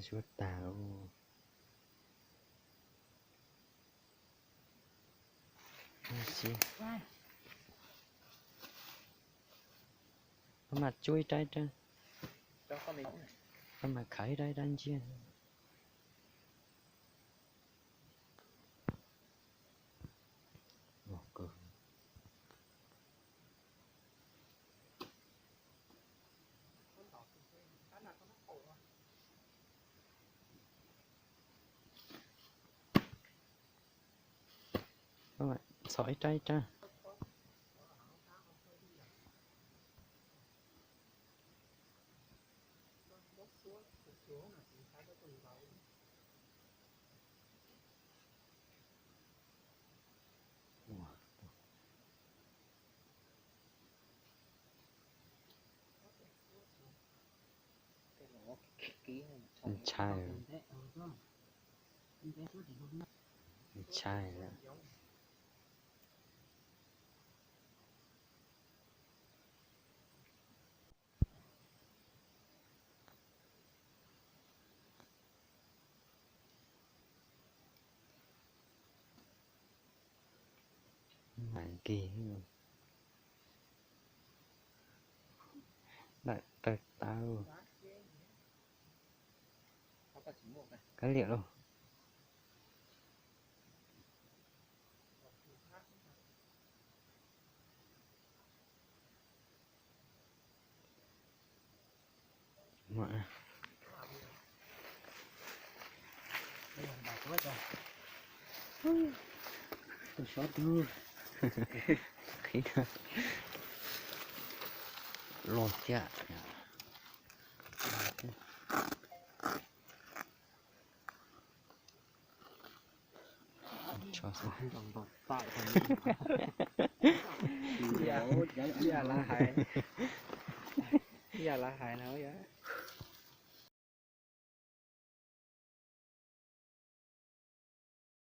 Suab tag. Koj mam tsuab ib rab ib rab, koj mam khawb ib rab ib rab ntsiab. Txhom ib rab ib rab. Ntshai, ntshai lawm. Mas kis lawm tawg tau. Kav liam lauj. Tus xov tooj qhib los thiab. Ib yam li hais, ib yam li hais no.